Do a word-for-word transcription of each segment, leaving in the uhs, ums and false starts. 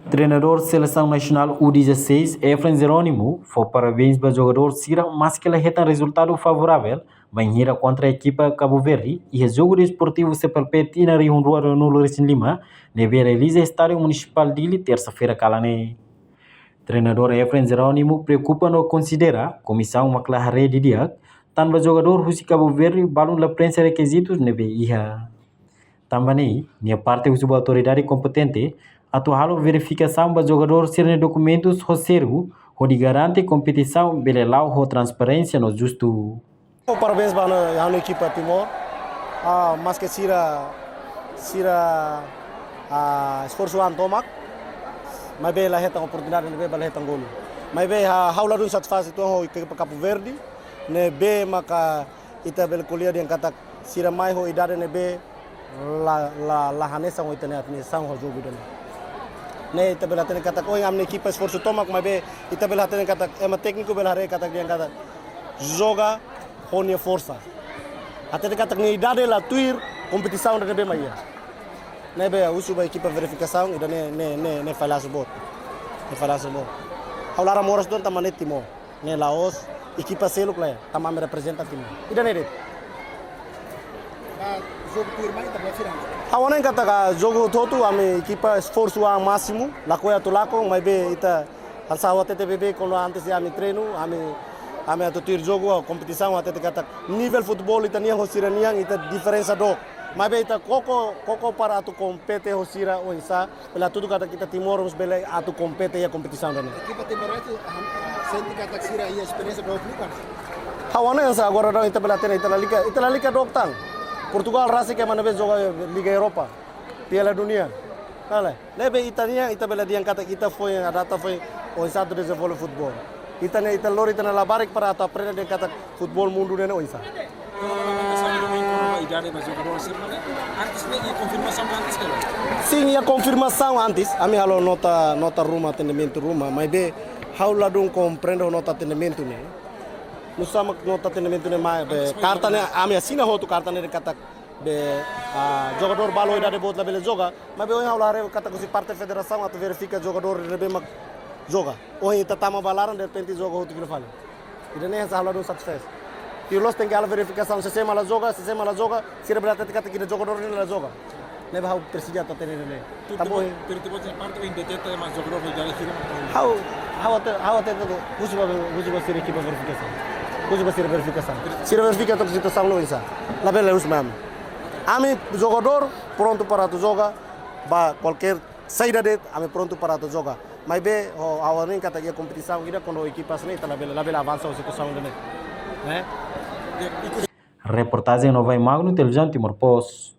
Treinadór Selesaun Nasionál U dezasseis, Efrain Jerónimo, fó parabéns ba jogadór sira maske la hetan rezultadu favoravel bainhira kontra ekipa Kabu Verde iha jogu desportivu C P L P tinan rihun rua ruanulu-resin-lima ne'ebé realiza iha Estádiu Munisipál Dili, tersa-feira kalan ne'e. Treinadór Efrain Jerónimo preokupa no konsidera komisaun mak la haree didi'ak, tanba jogadór husi Kabu Verde balun la prenxe rekizitus ne'ebé iha. Tanba ne'e, nia parte husu ba autoridade kompetente atu halo verifikasaun ba jogadór sira-nia dokumentus ho sériu, hodi garante kompetisaun bele la'o ho transparénsia no justu. Parabéns ba ha'u-nia ekipa Timor. Ah, maske sira, sira, ah, esforsu an tomak, maibé la hetan oportunidade, maibé la hetan golu. Maibé, ah, ha'u ladún satisfás uitoan ho ekipa Kabu Verde, ne'ebé maka ita bele ko'alia dehan katak sira mai ho idade ne'ebé la, la, la hanesan ho ita-nia, nia selesaun ho jogu ida-ne'e. Ne'e ita bele hatene katak, oh, ami-nia ekipa esforsu tomak, maibé ita bele hatene katak, ema tékniku bele haree katak dehan katak joga ho nia forsa. Hatete katak nia idade la tuir kompetisaun ida ne'ebé mak iha. Ne'ebé husu ba ekipa verifikasaun, ida-ne'e, ne'e, ne'e, ne'e falhasu boot. Ne'e falhasu boot. Ha'u laran moras uitoan tanba ne'e Timor. Ne'e la'ós ekipa seluk la iha, tanba ami reprezenta Timor. Ida-ne'e de'it. Ba jogu tuirmai ita-boot sira. Ha'u hanoin katak jogu hotu-hotu ami ekipa esforsu an másimu, lakohi atu lakon, maibé ita hanesan ha'u hatete beibeik kuandu antes de ami treinu, ami, ami atu tuir jogu, kompetisaun, hatete katak nivel futeból ita-nian ho sira-nian, ita diferensa dook. Maibé ita koko, koko para atu kompete ho sira oinsá, bele hatudu katak ita Timor mós bele atu kompete iha kompetisaun ida-ne'e. Ekipa Timor-Leste, ah, sente katak sira iha esperiénsia dook liu kan? Ha'u hanoin hanesan agora daudaun ita bele hatene, ita lalika, ita lalika dook tan. Portugál rasik ema ne'ebé joga Liga Europa, Piala Dunia. Ne'e lae. Ne'ebé ita-nian, ita bele dehan katak ita foin, a data foin, oinsá atu dezenvolve futeból. Ita-nia, ita lori ita-nia labarik para atu aprende dehan katak futeból mundu ne'e oinsá. Idade ba jogadór sira ne'e, antes ne'e iha konfirmasaun antes ka lae? Sin, iha konfirmasaun antes, ami halo nota, nota ruma, atendimentu ruma, maibé ha'u ladún komprende nota atendimentu ne'e. Nusá mak nota atendimentu ne'e mai, be, karta ne'e, ami asina hotu karta ne'e katak, be, ah, jogadór balu idade boot labele joga, maibé ohin ha'u la haree katak husi parte federasaun atu verifika jogadór ne'ebé mak joga. Ohin ita tama ba laran, derrepente joga hotu fila fali. Ida-ne'e hanesan ha'u ladún satisfás. Tuir loos tenke halo verifikasaun, sé-sé mak la joga, sé-sé mak la joga, sira bele hatete katak ida jogadór ne'e la joga. Ne'ebé ha'u presiza atu hatene ne'e. Tuir, tanba ita-boot, tuir ita-boot nia parte ohin deteta ema jogadór ho idade hira mak? Ha'u, ha'u hatete, ha'u hatete, husu ba, husu ba sira ekipa verifikasaun. Husu ba sira verifikasaun. Sira verifika took situasaun ne'e oinsá. Labele husu mai ami. Ami jogadór prontu para atu joga, ba kualkér saida de'it, ami prontu para atu joga. Maibé, ho, ha'u hanoin katak iha kompetisaun ida kuandu ekipas ne'e ita labele, labele avansa ho situasaun ida-ne'e. Ne'e? Reportajen Novai Magno, Televizaun Timor Post.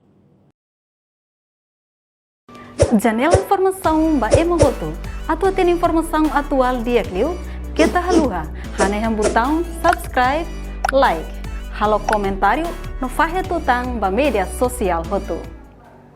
Janela informasaun ba ema hotu. Atu hatene informasaun atuál di'ak liu, keta haluha hanehan butaun subscribe, like, halo komentáriu no fahe tutan ba média sosiál hotu.